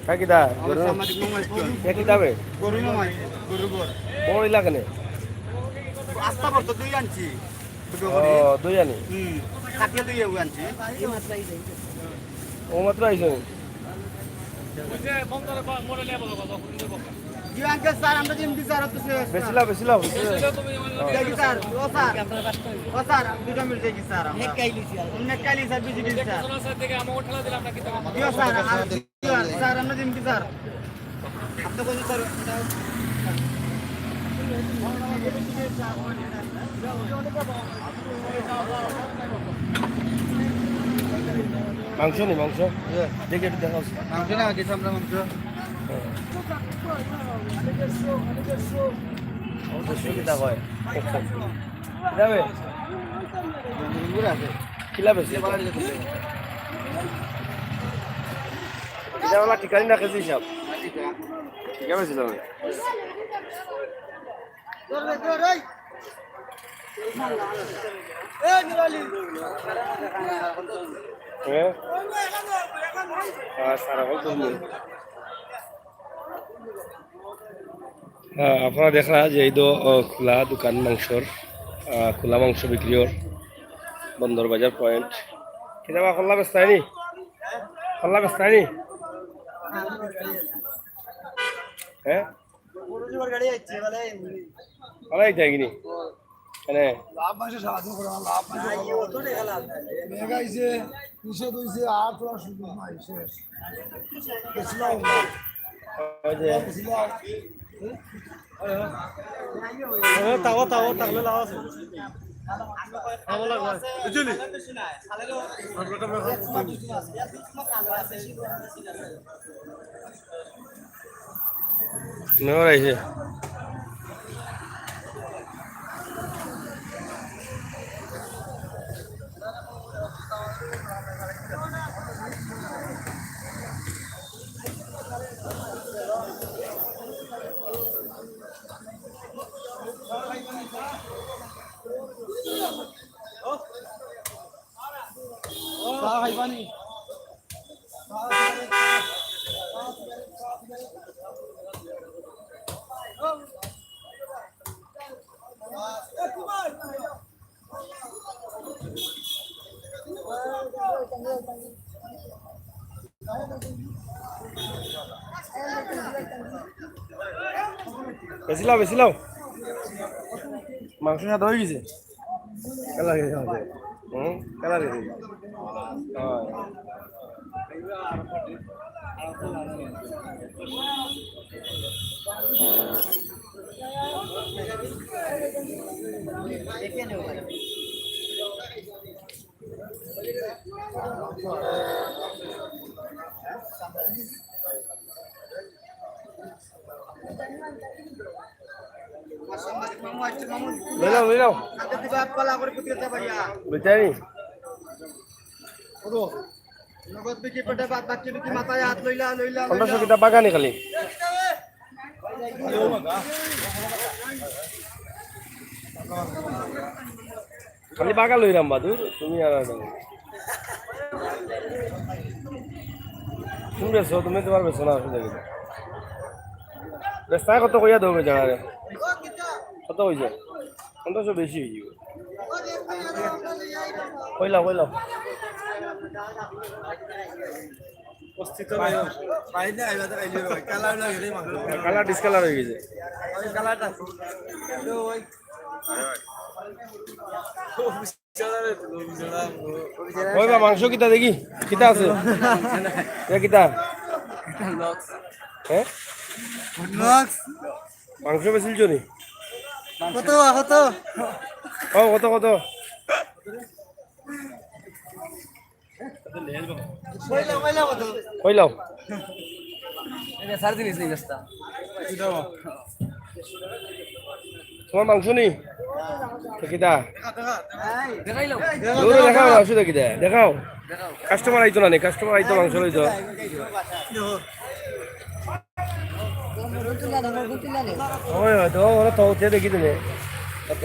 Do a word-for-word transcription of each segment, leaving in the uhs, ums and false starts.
হ্যাঁ, কিতা? গরু? এ কিতা বে? গরু নয়, গরু ঘর। বড় ইলা কেনে? আস্তা বর্ত দুই আনছি। দুটো ও, করে। দুই আনি? হুম। কাটিয়ে দুই এগু আনছি। ও মাত্র আইছে। জি আঙ্কেল স্যার, আমরা জিম দি স্যার, অত শেষ। বেশি লাও, বেশি লাও। দেখি স্যার, ও স্যার, ও স্যার, দুটো মিল দেখি স্যার, আমরা। নেকাইলি স্যার। নেকাইলি স্যার, বেশি দিন স্যার। দিও স্যার, আর স্যার, আমরা জিম দি স্যার। আপনি বলুন স্যার, এটা মাংস নি, মাংস? ইয়ে। দেখি একটু দেখাও। মাংস না, আগে সামনে মাংস। হ্যাঁ। মাংস কিতা কয়? কিতা বে? মুরগি আছে। কিলা বেশি? ইয়ে বাড়া দিকে তুলবে। এটা ওলা ঠিকানি না খেয়েছি সব। ঠিক আছে, ঠিক আছে। হ্যাঁ? আর সারা বল তুমি। হ্যাঁ, আপনারা দেখরা যে এই তো, ও, খোলা দোকান মাংসর, আহ, খোলা মাংস বিক্রি অর বন্দর বাজার পয়েন্ট। কিতাবা খোলা বেচতায়নি? খোলা বেচতায়নি? হ্যাঁ? ওরাই যায়নি? মানে লাভ মাসে সাহায্য করে, আমার লাভ মাসে ভালো। মেঘ আইছে, নিষেধ হইছে, আর তোরা সুযোগ নাই, শেষ। গেছিলাম। ওই যে গেছিলাম। হ্যাঁ, তাও, তাও, তাহলে লাভ আছে। ভালো লাগবে। বুঝলি? নেওয়ার আইছে। চা খাইবানি? বেশি লাও, বেশি লাও। মাংস সাদা হয়ে গেছে। কালার গেছে আমাদের। হুম, কালার গেছে। হ্যাঁ। লই লও, লই লও। বুঝছনি? পনেরোশো কিতা বাগানি খালি। খালি বাগা লইরাম বাদু, তুমি আর আর তুমি বেচো, তুমি তোমার বেচো না, অসুবিধা কি? বেচতায় কত কইয়া দেও বেচারারে? কত কইছে? পনেরোশো বেশি হয়ে যাবে। কইলাও, কইলাও। অস্তিত্ব নাই। বাইরে আইবা তো আইলে ভাই, কালার লাগে রে মাংস। কালার ডিসকালার হয়ে গেছে। ওই কালারটা। ওই। ওই বা মাংস কিতা দেখি? কিতা আছে? এ কিতা? লক্স। হ্যাঁ? লক্স। মাংস বেচিলছো নি? কত, কত? ও, কত, কত? কইলাও। এটা সাড়ে তিন ইঞ্চি রাস্তা। তোমার মাংস নি? তো কিতা? দেখাইলাও। দূরে দেখাও না, অসুবিধা কিতা? দেখাও। কাস্টমার আইতো না নি, কাস্টমার আইতো, মাংস লইতো। অয়, অয়, তো ওরা তো উঠে দেখি তুমি। কত?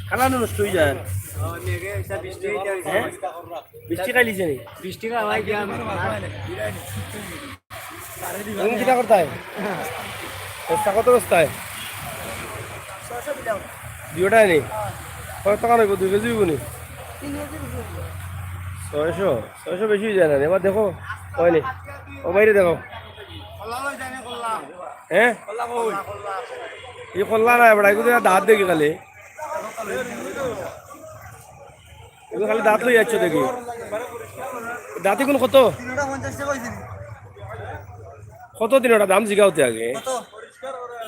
খানা নষ্ট হয়ে যায়। হ্যাঁ? বৃষ্টি খাইলিছে নি? বৃষ্টি খাওয়াই গিয়া। তুমি কিতা করতায়? বস্তা কত বস্তায়? দুইটায় নি? কত টাকা লইব? দুই কেজি হইব নি? ছয়শো? ছয়শো বেশি হয়ে যায় না নি? এবার দেখো, হয় নি? ও বাইরে দেখো। হ্যাঁ? এই কল্লা না, এবার এগুলো দাঁত দেখি খালি। এগুলো খালি দাঁত লই যাচ্ছ দেখি। দাঁতি কোন কত? তিনোটা পঞ্চাশ টাকা হইছে নি? কত তিনোটা দাম জিগাওতে আগে? কত?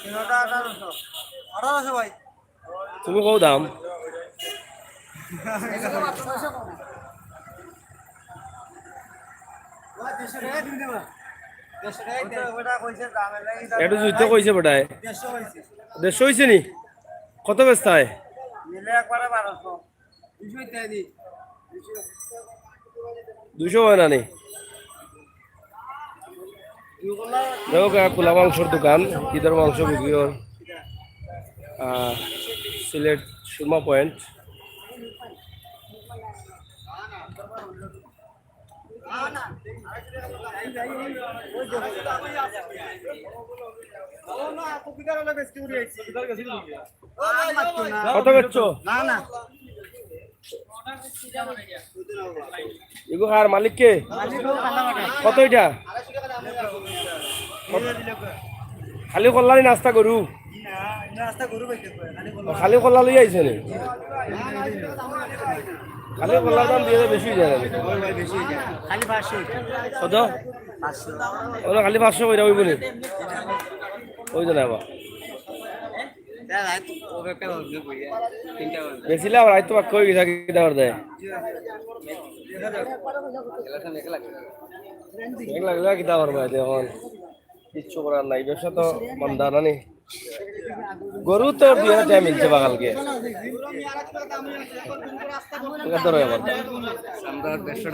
তিনোটা আঠারোশো। আঠারোশো ভাই। তুমি কও দাম। একটু জুইতে কইছে বেটায়। দেড়শো হইছে নি? কত বেচতায়? নিলে একবারে বারোশো। দুইশো হয় না নি? দেখো, আহ, পোলা মাংসর দোকান, ইদর মাংস বিক্রি হয়। আহ, সিলেট সুরমা পয়েন্ট। কত বেচছো? না, না। এগো কার মালিক কে? কত এটা? খালি কল্লারি নাস্তা গরু? ও, খালি কল্লা লই আইছে নি? খালি কল্লার দাম দিয়ে বেশি হয়ে যায় না? কত? ওরা খালি পাঁচশো কইরা হইব নি? ওই তো না বা। বেশিলে আবার আইতো বাক্য হয়ে গেছে, কিতা করে দেয়? এক লাখ, এক লাখ কিতা করবা এতে এখন? কিচ্ছু করার নাই, ব্যবসা তো মন্দা না নি। গরু তো দুই হাজার টাকা মিলছে বা কালকে। এটা ধরো এবার।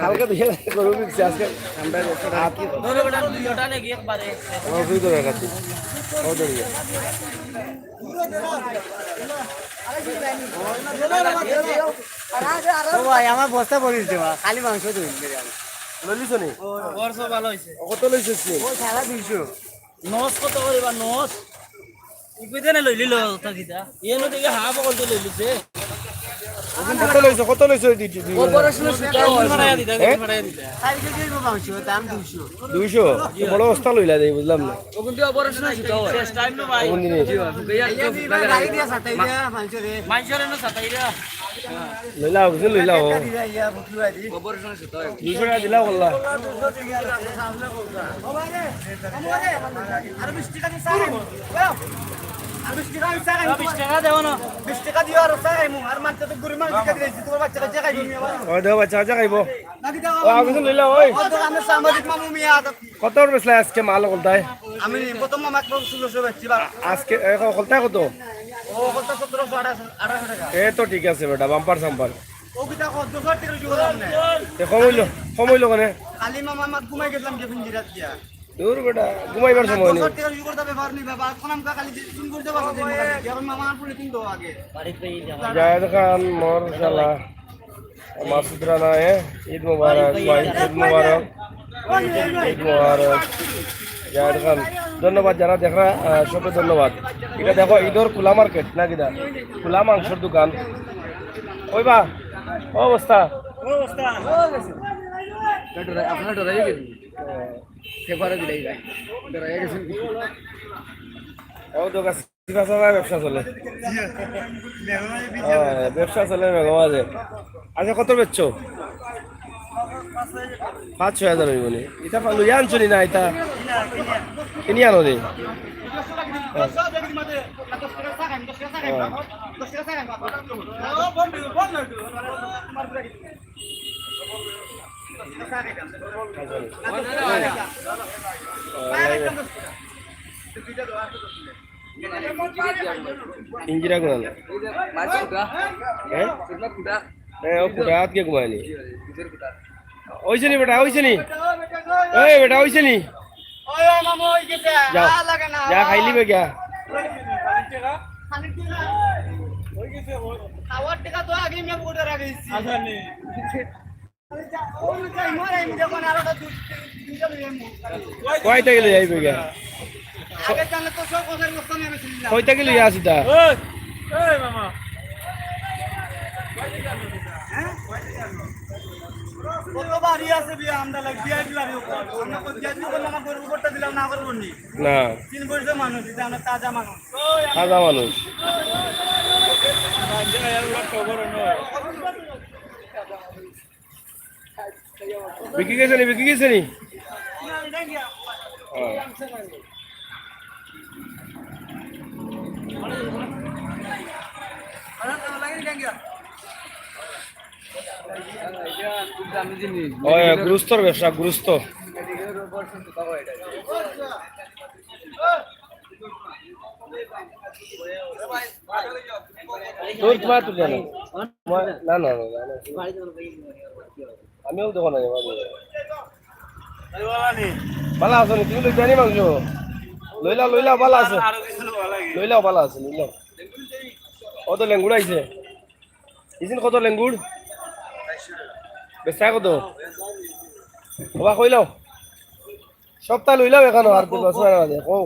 কালকে দুই হাজার গরু বিকছে, আজকে আমরা দেড়শো টাকা। ধরো বেটা, দুইটা নাকি একবারে? আমার দুই ধরো একাত্তর। ও ধরিয়া। ও ভাই, আমার বস্তা ভরিস দেবা, খালি মাংস ধরিস দে আমি। লইলিছ নি? বর্ষ ভালো হইছে। ও কত লইছিস তুই? ও সাড়ে দুইশো। নস কত করিবা নস? ইকুইতে না লইলি লো, তা কিতা? ইয়ে নু দেখি হাফ অকল দিয়ে লইলিছে। কত লইছো? কত লইছো? এই দুই, দুই, দুই। অপারেশন সুতা হয়। ফাটাইয়া দিতা, হ্যাঁ? ফাটাইয়া দিতা। চার কেজি হইব মাংস, দাম দুইশো। দুইশো? তো বড় বস্তা লইলা দেই, বুঝলাম না। ওখান দিয়ে অপারেশন সুতা হয়। শেষ টাইম না ভাই। কোন দিনে? এই যে ভাই, গাড়ি দিয়া সাতাই দিয়া, মাংস রে। মাংস রে না সাতাই দিয়া। লইলা, বুঝলি, লইলা, ও। অপারেশন সুতা হয়। দুইশো টাকা দিলা, বললা। আরো বিশ টাকা দিও, স্যার। বিশ টাকা দেও না। বিশ টাকা দিও, আর স্যার, আর মানতে তো গরিব মানুষ টাকা দিয়েছি, তোমার বাচ্চা কাচ্চা খাইবো, মিয়া বাবা। ওই দেখো, বাচ্চা কাচ্চা খাইবো। ও, আমি তো লইলাম, ওই। ও, তো আমি সাংবাদিক মামু মিয়া, তো কত বেচলা আজকে মাল বলতায়? আমি প্রথম মামা এক ষোলোশো বেচছি, বা আজকে এখন হকলতায় কত? ও, হকলতা সতেরোশো, আঠারোশো, আঠারোশো টাকা। এ তো ঠিক আছে বেটা, বাম্পার সাম্পার। ও কিতা কত? দুশো টাকা জোগাড় হবে না। এ কম হইলো, কম হইলো কেনে? কালি মামা আমার ঘুমাই গেছিলাম যে পিঞ্জিরাত দিয়া। দূর বেটা, ঘুমাইবার সময় নেই। দশ টাকা জোগাড় দিতে পারনি বাবা, এখন আমরা খালি দিন করে দেবো, এখন মামা আর পুলিশ কিন্তু আগে। জায়েদ খান, মোর শালা। মাসুদ রানা, এ? ঈদ মোবারক ভাই, ঈদ মোবারক। ঈদ মোবারক। জায়েদ খান, ধন্যবাদ যারা দেখরা, আহ, সবকে ধন্যবাদ। এটা দেখো, ইদর খোলা মার্কেট না কিতা? খোলা মাংসর দোকান। ওই বা, অবস্থা। আপনারা ডরাই গেছেন। সেবারে দিলাই ভাই। ডরাই গেছেন। ও তো গাছ। ব্যবসা চলে। হ্যাঁ, ব্যবসা চলে মেঘো মাঝে। আচ্ছা, কত বেচছো? পাঁচ ছয় হাজার হইব নি? এটা পা-, লইয়া আনছো নি না এটা? কিনি আনো নি? হ্যাঁ। হ্যাঁ। ইঞ্জিরা কোন? হ্যাঁ, হ্যাঁ, ও খুঁটা হাত কে ঘুমায়নি। ওইছে নি বেটা, ওইছে নি? এই বেটা, ওইছে নি? যাও, যা খাইলি বে গিয়া। খাওয়ার টাকা তো আগে আমি পকেটে রাখি দিছি। কয়টা কিলো যাইবে গিয়া? কয়টা কিলো ইয়া আছে তা? কত বাড়ি আছে বিয়া, আমরা লাগ ভিআইপি বাড়ি, আমরা কোন ভিআইপি করলে আমার গরুর উপরটা দিলাম না করবো নি? না। তিন বছর মানুষ, এটা আমরা তাজা মানুষ। তাজা মানুষ। বিকি গেছে নি, বিকি গেছে নি? হ্যাঁ। ওই, গুরুস্তর ব্যবসা, গুরুস্ত। তোর, তোমার তুলবে না। তোমার, না, না, না, না, না। আমিও দেখো না, এবার। ভালা আছো নি? তুমি লইতা নি মাংস? লইলাও, লইলাও, ভালা আছে। লইলাও, ভালা আছে, লইলাও। ও তো লেঙ্গুড় আইছে। ইসিন কত লেঙ্গুড়? বেচা কত? বাবা, কইলাও। সপ্তাহ লইলাও এখানো, আর দুই বছর আগে, কও।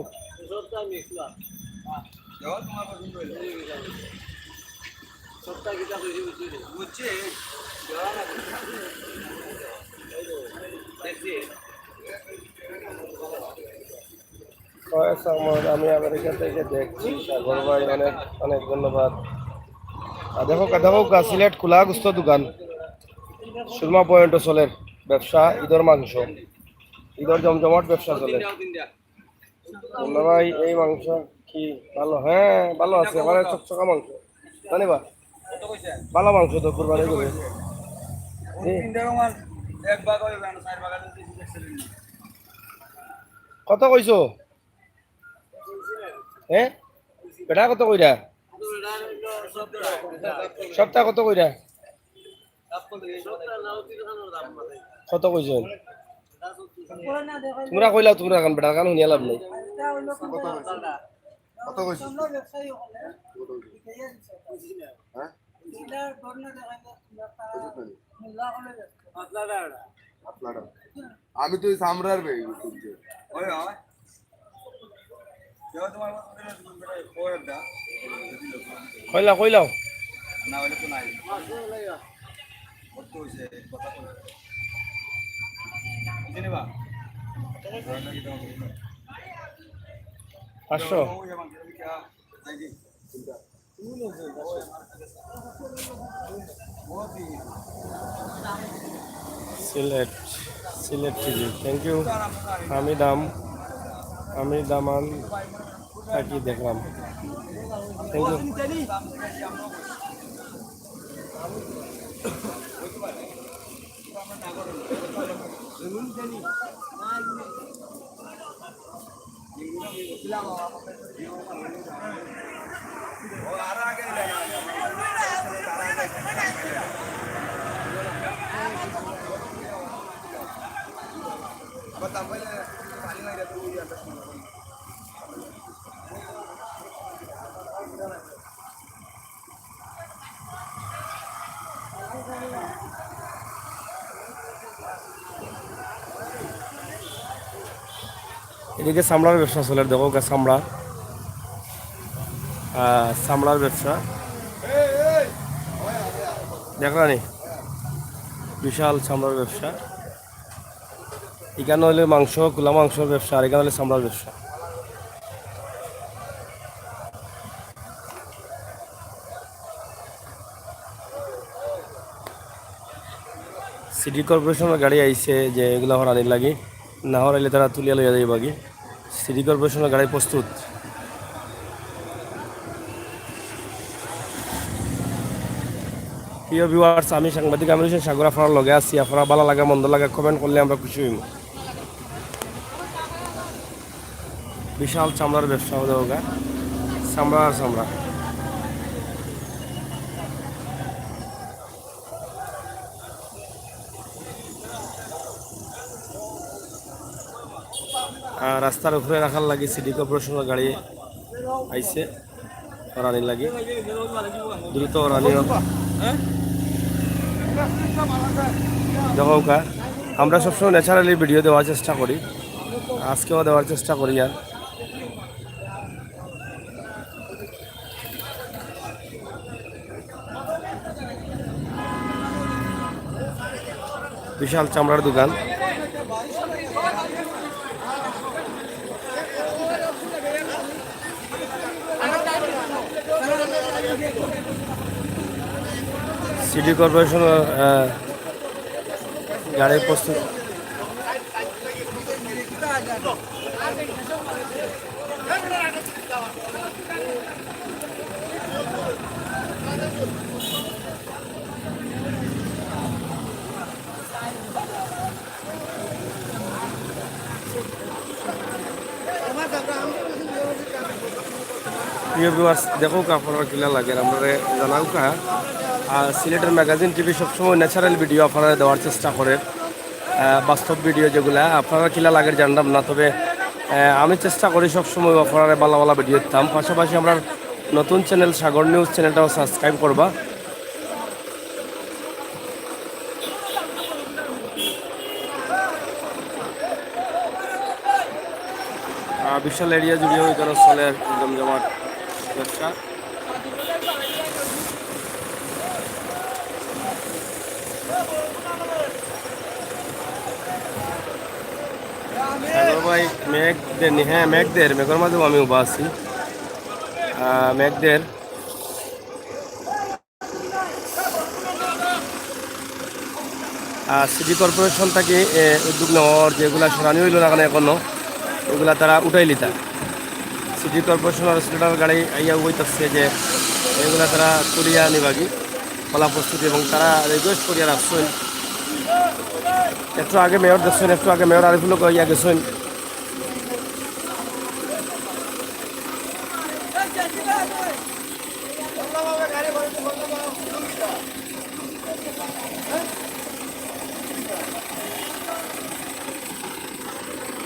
কয়েক সময় আমি আমেরিকা থেকে দেখছি, সাগর ভাই, অনেক, অনেক ধন্যবাদ। আর দেখো, দেখো, সিলেট খোলা গুস্ত দোকান, সুরমা পয়েন্টও চলের ব্যবসা, ইদর মাংস, ইদর জমজমাট ব্যবসা চলে। মোল্লা ভাই, এই মাংস কি ভালো? হ্যাঁ, ভালো আছে, মানে চকচকা মাংস, জানি বা? ভালো মাংস তো কুরবানি করে। জি। কত কইছো? হ্যাঁ, বেটা কত কইরা? সপ্তাহ কত কইরা? কত কইছো? তোমরা কইলাও, তোমরা কান বেটা কান শুনিয়া লাভ নাই। কত কইছো? কত কইছো? হ্যাঁ? কত কইছো? আপনারা। আমি তো এই চামড়ার ভাই, বুঝছো? ওই, ওই। কইলাও, কইলাও। পাঁচশো। সিলেট, সিলেট টিভি, thank you। আমি দাম, আমি দামান থাকি দেখলাম, thank you। এদিকে চামড়ার ব্যবসা চলের, দেখো গা চামড়া, আহ, চামড়ার ব্যবসা দেখরানি, বিশাল চামড়ার ব্যবসা। এখানো অইলে মাংস, খোলা মাংসর ব্যবসা, আর এখানো অইলে চামড়ার ব্যবসা। সিটি কর্পোরেশনর গাড়ি আইছে যে এগুলা হরানির লাগি, না হরাইলে তারা তুলিয়া লইয়া যাইবাগি। সিটি কর্পোরেশনর গাড়ি প্রস্তুত। প্রিয় viewers, আমি সাংবাদিক আমির হোসেন সাগর, আপনারার লগে আছি। আপনারার ভালা লাগা মন্দ লাগা comment করলে আমরা খুশি অইমু। বিশাল চামড়ার ব্যবসা অউ দেখো গা। চামড়া আর চামড়া। আর রাস্তার উপরে রাখার লাগি সিটি কর্পোরেশনের গাড়ি আইছে, হরানি লাগি, দ্রুত হরানি হোক। দেখো কা, আমরা সবসময় ন্যাচারালি ভিডিও দেওয়ার চেষ্টা করি, আজকেও দেওয়ার চেষ্টা করি। আর বিশাল চামড়ার দোকান। সিটি কর্পোরেশনের, আহ, গাড়ি প্রস্তুত। প্রিয় ভিউয়ার্স, দেখো কা আপনারা কিলা লাগে, আমরারে জানাও কা। আর সিলেটের ম্যাগাজিন টিভি সবসময় ন্যাচারাল ভিডিও আপনারা দেওয়ার চেষ্টা করে, আহ, বাস্তব ভিডিও যেগুলা আপনারা কিলা লাগে জানলাম না, তবে, আহ, আমি চেষ্টা করি সবসময় আপনারা ভালো ভালো ভিডিও দিতাম। পাশাপাশি আমরা নতুন চ্যানেল সাগর নিউজ চ্যানেলটাও সাবস্ক্রাইব করবা। আহ, বিশাল এরিয়া জুড়েও এখানে চলে আর কি জমজমাট ব্যবসা। সাগর ভাই, মেঘ দের নি? হ্যাঁ, মেঘ দের, মেঘর মাঝেও আমি উবা আছি। আহ, মেঘ দের। আর সিটি কর্পোরেশন থাকি, এ, উদ্যোগ নেওয়ার যেগুলা সরানি হইল না কেন এখনো, ওগুলা তারা উঠাই লিতা। সিটি কর্পোরেশন আর সিলেটের গাড়ি আইয়া উবাইতেছে যে এগুলা তারা তুলিয়া নিবাগি কলা প্রস্তুতি, এবং তারা রিকোয়েস্ট করিয়া রাখছেন। একটু আগে মেয়র দেখছেন, একটু আগে মেয়র আরিফুল হক আইয়া গেছেন।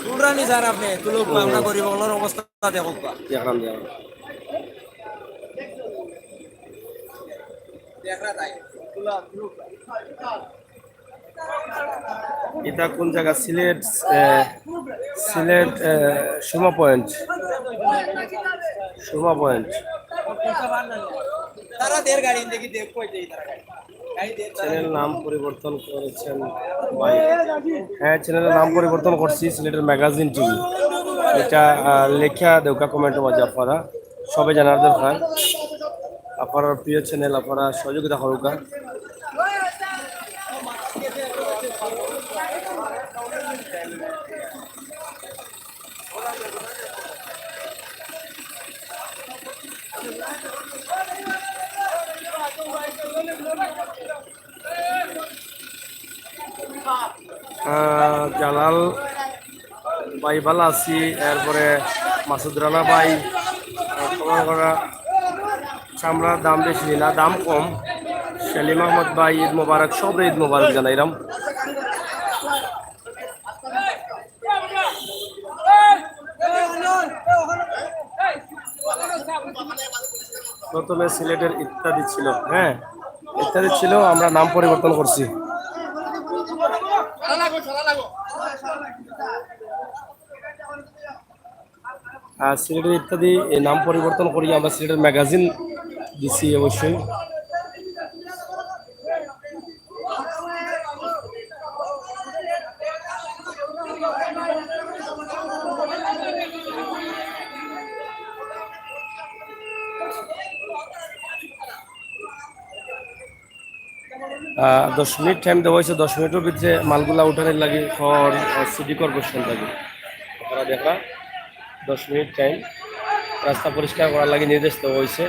তুলরানি স্যার, আপনি তুলুক, আমরা গরিব অকলর অবস্থা দেখুক বা। দেখলাম, দেখলাম। দেখরা তাই। ইটা কোন জায়গা? সিলেট, এ, সিলেট, এ, সুরমা পয়েন্ট। সুরমা পয়েন্ট। তারা দের গাড়ি দেখি দেখ কই যাই তারা গাড়ি। গাড়ি দের তারা। চ্যানেল নাম পরিবর্তন করেছেন ভাই। হ্যাঁ, চ্যানেলের নাম পরিবর্তন করছি সিলেটের ম্যাগাজিন টিভি। এটা, আহ, লেখা দেউকা কমেন্ট মাঝে আপনারা। সবে জানার দরকার। আপনারার প্রিয় চ্যানেল, আপনারা সহযোগিতা করুকা। আহ, জালাল ভাই ভালা আছি, এরপরে মাসুদ রানা ভাই, আহ, খবর করা, চামড়ার দাম বেশি না, দাম কম। সেলিম আহমদ ভাই, ঈদ মোবারক, সব ঈদ মোবারক জানাইলাম। প্রথমে সিলেটের ইত্যাদি ছিল, হ্যাঁ, ইত্যাদি ছিল, আমরা নাম পরিবর্তন করছি। আর সিলেটের ইত্যাদি এই নাম পরিবর্তন করি আমরা সিলেটের ম্যাগাজিন দিছি অবশ্যই। আহ, দশ মিনিট টাইম দেওয়া হয়েছে, দশ মিনিটের ভিতরে মালগুলা উঠানোর লাগি খড়, আহ, সিটি কর্পোরেশন লাগি। আপনারা দেখরা, দশ মিনিট টাইম রাস্তা পরিষ্কার করার লাগি নির্দেশ দেওয়া হয়েছে।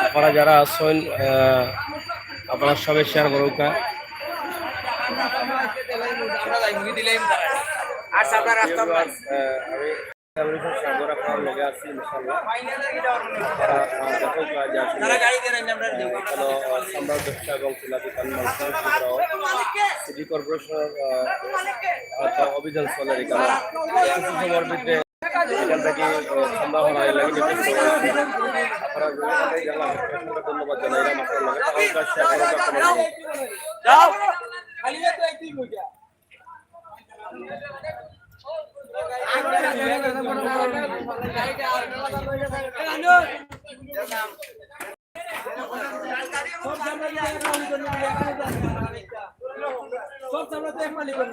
আপনারা যারা আছেন, আহ, আপনারা সবাই শেয়ার করুকা। আর সামনে রাস্তা আহ, আমি সাগর আপনার লগে আছি, ইনশাআল্লাহ। আপনারা, আহ, দেখো, আহ, যে আসলে, আহ, এখানে, আহ, চামড়ার ব্যবসা এবং তেলাপি কান মাংস বিক্রি করা হয়। সিটি কর্পোরেশনের, আহ, একটা অভিযান চলে এখানে। কিছু সময়ের মধ্যে এখান থেকে, আহ, চামড়া হরা লাগে। আপনারা ধন্যবাদ জানাই। যাও।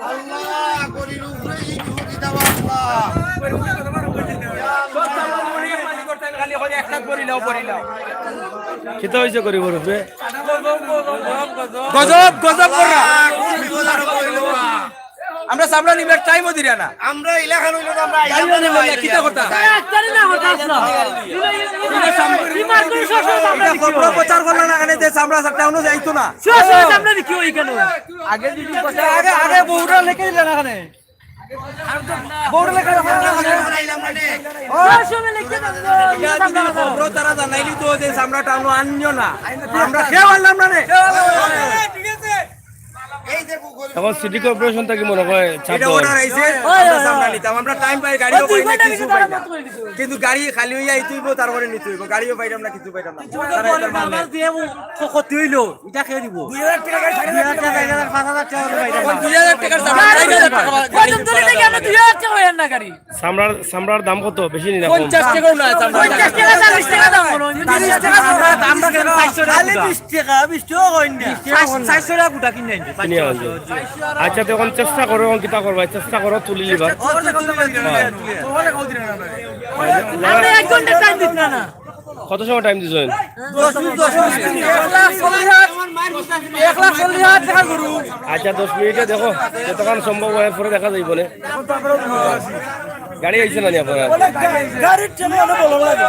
আল্লাহ, গরির উপরে ইট উঠি দাও, আল্লাহ। কিতা হইছে গরিবর উপরে? গজব, গজব কররা। আমরা চামড়া নিবার টাইমও দিরা না। আমরা এলাকা হইলো তো আমরা গাড়িও নিল না, কিতা কথা? একটা প্রচার করলা না, এখানে যে চামড়া সাতটা অন্য যাইতো না। আগে যদি আগে, আগে বউটা লেখে দিলে না এখানে। বউটা লেখে দিলে না এখানে। ও, তারা জানাইলি তো যে চামড়া টাউন আনিও না। আমরা কেউ আনলাম না রে। এখন সিটি কর্পোরেশন থাকি মনে হয় চাপ এটা দেওয়া অর্ডার হয়েছে। আইছে, আমরা সামনে নিতাম। আমরা টাইম পাই, গাড়িও পাই না, কিছু পাই না। কিন্তু গাড়ি খালি হইয়া আইতে হইব, তারপরে নিতে হইব। গাড়িও পাইলাম না, কিছু পাইলাম না। তারা এটা মানে ক্ষতি হইলো, এটা কে দিব? দুই হাজার টাকা, পাঁচ হাজার টাকা করে পাইলাম। এখন দুই হাজার টাকার চামড়া, চার হাজার টাকা গাড়ি কত দূরে থেকে আমরা দুই হাজার টাকা হইয়ার না গাড়ি? চামড়ার, চামড়ার দাম কত? বেশি নি না কম? পঞ্চাশ টাকাও না, চামড়া। পঞ্চাশ টাকা, চল্লিশ টাকা দাম মনে হয়। তিরিশ টাকা চামড়ার দাম, আমরা খালি বিশ টাকা, বিশ টাকাও হয় না। চারশো টাকা গুটা কিনে আনছি। কিনে আনছি। আচ্ছা, তো এখন চেষ্টা করো, এখন কিতা করবা? চেষ্টা করো, তুলি লিবার। আমরা এক ঘন্টা টাইম দিত না, না। কত সময় টাইম দিছেন? দশ মিনিট, দশ মিনিট। এক লাখ চল্লিশ হাজার, এক লাখ চল্লিশ হাজার টাকা গরু। আচ্ছা, দশ মিনিটে দেখো, যতক্ষণ সম্ভব হয়, পরে দেখা যাইব নে। গাড়ি আইছে না নি আপনারা? গাড়ির টাকা অনেক ভালো লাগে।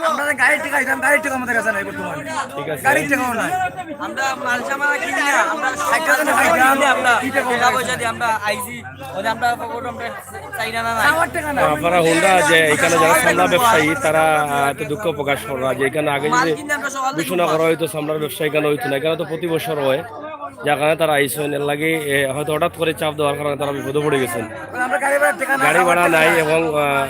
আমরা গাড়ির টাকা আইতাম, গাড়ির টাকা আমাদের কাছে নাই বর্তমানে। ঠিক আছে। গাড়ির টাকাও নাই। আমরা মাল সামানা কিনি না, আমরা ষাট টাকা করে কিনি আমরা। টাকা পয়সা দিয়ে আমরা আইছি, ওদের আমরা পকেট আমরা চাই না, না, না। আপনারা হুনরা যে এখানে যারা চামড়া ব্যবসায়ী, তারা, আহ, একটু দুঃখ প্রকাশ কররা যে এখানে আগে যদি ঘোষণা করা হইতো চামড়ার ব্যবসা এখানে হইতো না, এখানে তো প্রতি বছর হয়, যার কারণে তারা আইসেন। এর লাগি, এ, হয়তো হঠাৎ করে চাপ দেওয়ার কারণে তারা বিপদে পড়ে গেছেন। গাড়ি ভাড়া নাই এবং, আহ,